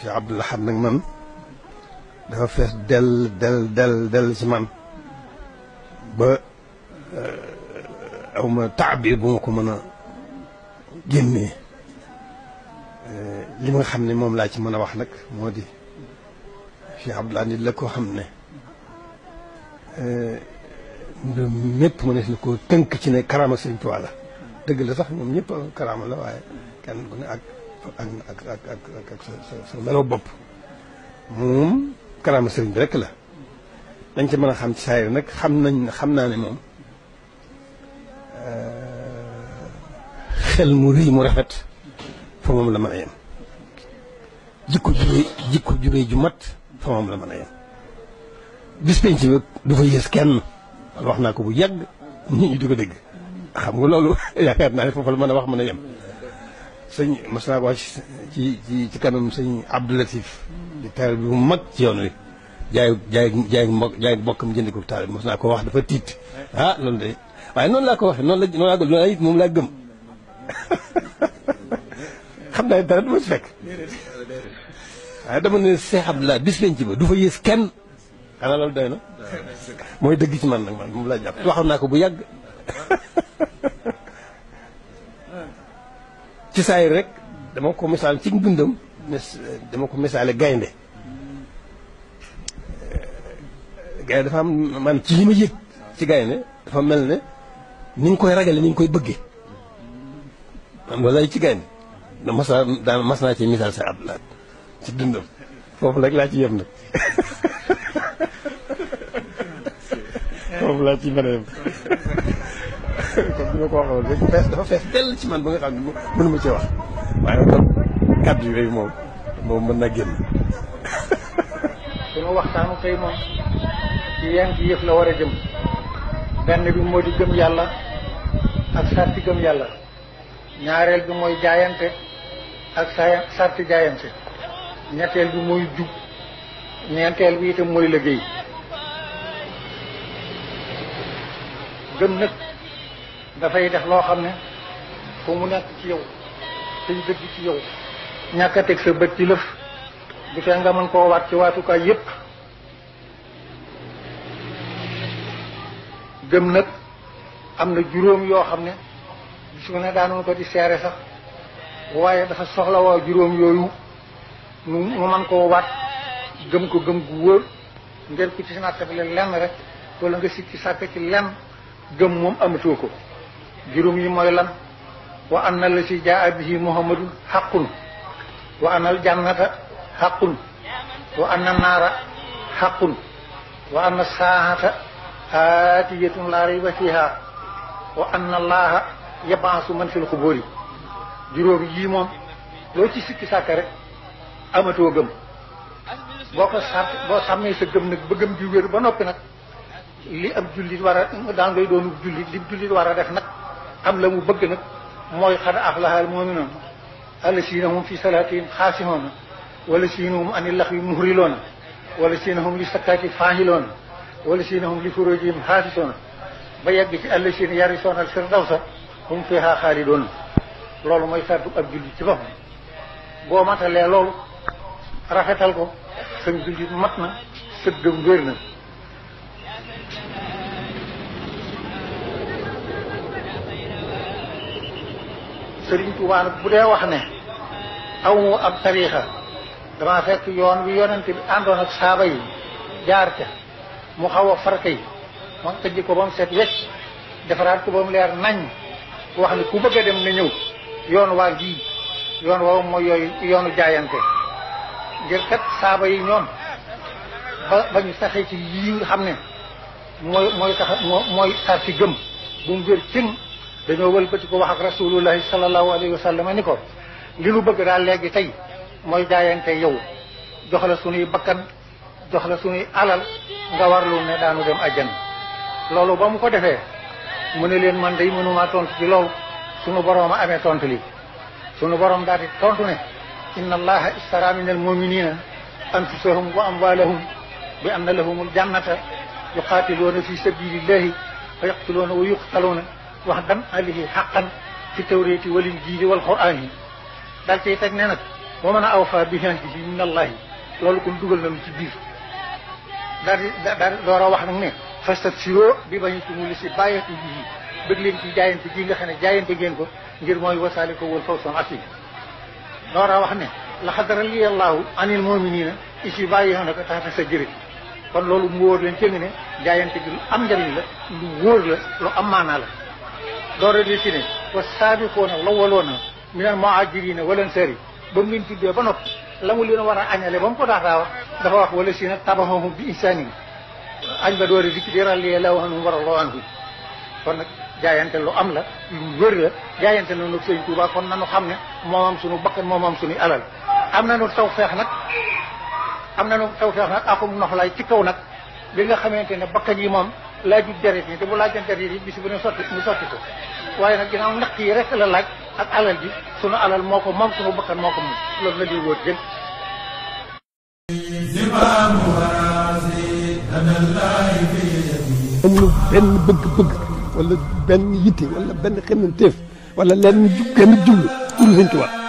Cheikh Abdou Lahad nag man dafa fees del ci man ba awma taabir bu ma ko mën a génnee li nga xam ne moom laa ci mën a wax nag moo di Cheikh Abdou Lahad nit la koo xam ne mbir mépp mu ne si ko tënk ci ne karaama Sëriñ Tuubaa la dëgg la sax ñoom ñëpp karaama la waaye kenn ku ne ak sa meloo bopp moom karaama sëriñ bi rek la dañ ci mën a xam ci saayir nag xam naa ne moom xel mu rëy mu rafet fa moom la mën a yem jikko juree ju mat fa moom la mën a yem bis penc bi du fa yées kenn wax naa ko bu yàgg nit ñi di ko dégg xam nga loolu yaakaar naa ne foofu la mën a wax mën a yem sëñ mas naa ko wax ci kanam sëñ Abdou Latif di taal bi mu mag ci yoon wi jaay bokkam jënd ko taal bi mas naa ko wax dafa tiit loolu de waaye noonu laa ko waxee noonu laa it moom laa gëm xam naa dara du ma ci fekk waaye dama ne Cheikh Abdou Lahad bis lañ ci ba du fa yées kenn xanaa loolu doy na mooy dëgg ci man nag man moom laa jàpp waxoon naa ko bu yàgg ci saa yi rek dama ko misaal ci dundam dama ko misaale gaynde dafa am man ci li ma yëg ci gaynde dafa mel ne ni nga koy ragale ni nga koy bëggee man loolu lay ci gaynde mas naa ci misaal sa Abdou Lahad ci dundam foofu rek laa ci yem nag foofu laa ci mën a yem comme bi ma ko waxoon rek dafa fees dell ci man ba nga xam ne mënuma cee wax waaye kon kàddu yi rek moom mën naa génn. sunu waxtaanu tey moom ci yenn ci yëf la war a jëm benn bi moo di gëm yàlla ak sarti gëm yàlla ñaareel bi mooy jaayante ak sarti jaayante ñetteel bi mooy jub ñeenteel bi itam mooy liggéey gëm nag dafay def loo xam ne fu mu nekk ci yow tey dëgg ci yow ñàkk a teg sa bët ci lëf du fee nga mën koo waat ci waatukaay yépp gëm nag am na juróom yoo xam ne su ne daanoon ko di seere sax waaye dafa soxla waa juróom yooyu mu mën koo waat gëm ko gëm gu wóor ngeen ko ci nattable lenn rek wala nga sikki sàkk ci lenn gëm moom amatoo ko juróom yi mooy lan wa anna la si jaa bihi muhammadun xaqun wa anna al jannata xaqun wa anna naara xaqun wa anna saahata aatiyatun laa rayba fiha wa anna allaha yabaasu man fil xubóori juróom yii moom loo ci sikki sàkk rek amatoo gëm boo sàmmee sa gëm nag ba gëm ji wér ba noppi nag li am jullit war a daan ngay doonu jullit li jullit war a def nag am la mu bëgg nag mooy xad aflahal mu'minuun allasiina hum fi salaatihim xaasi'uun wallasiina hum ani laxwi muhriloon wallasiina hum li sakkaati faa'iloon wallasiina hum li furuujihim xaafisoon ba yegg ci allasiina yarisoona al-firdawsa hum fiihaa xaalidoon loolu mooy sartu ab jullit ci boppam boo matalee loolu rafetal ko sa jullit mat na sa gëm wér na Sëriñ Tuubaa nag bu dee wax ne aw ab tariixa dama fekk yoon wi yonente bi àndoon ak saaba yi jaar ca mu xaw a farka yi ma tëjji ko ba mu set wecc defaraat ko ba mu leer nañ wax ne ku bëgg a dem na ñëw yoon waa gii yoon woowu mooy yooyu yoonu jaayante ngir kat saaba yi ñoom ba ñu saxee ci lii nga xam ne mooy sarti gëm bu mu wér cëng dañoo wëlbati ko wax ak rasulullahi sallallahu alayhi wa sallam ni ko li nu bëgg daal léegi tey mooy jaayante yow jox la sunuy bakkan jox la sunuy alal nga warlu ne daanu dem àjjana loolu ba mu ko defee mu ne leen man day mënumaa tontu ci loolu sunu boroom a amee tontu li sunu boroom daal di tontu ne inna allaha istara min al muminina anfusahum wa amwalahum bi anna lahumul jannata yuqatiluuna fi sabilillahi fa yaqtuluuna wa yuqtaluuna waxdan alihi xaqan fi tawréeti wal injiili wal quraan yi daal ciy teg ne nag wa man awfa bi ahdihi min allahi loolu kon dugal nañu ci biir daal di door a wax nag ne fastabshiroo bi bañitumul li si bàyyeeku bii bëgg leen ci jaayante ji nga xam ne jaayante ngeen ko ngir mooy wasaali ko wal fawzul asiim door a wax ne laqad radiyallahu anil mu'minina iz yubayyi'unaka tahta sajara kon loolu mu wóor leen cëng ne jaayante gi lu am njëriñ la lu wóor la lu am maanaa la door a di si ne wa saabiquuna al-awwaluuna minal muhaajiriina wal ansaari ba mu leen tuddee ba noppi la mu leen war a añale ba mu ko daataa wax dafa wax wala si nag taba'uuhum bi ihsaanin añ ba door a dikk di radiyallahu anhum wa radu anhu kon nag jaayante lu am la lu wér la jaayante na nag Sëñ Tuubaa kon nanu xam ne moomam suñu bakkan moomam suñu alal am nañu tawfeex nag akum noflaay ci kaw nag bi nga xamante ne bakkan yi moom laaju deret yi te bu laajan deret yi bis bu ne sotti ko waaye nag ginnaaw naq yi rek la laaj ak alal ji sunu alal moo ko moom sunu bakkan moo ko moom loolu la di wóor gën amul benn bëgg-bëgg wala benn yitte wala benn xemmanteef wala lenn genn jublu pour Sëñ Tuubaa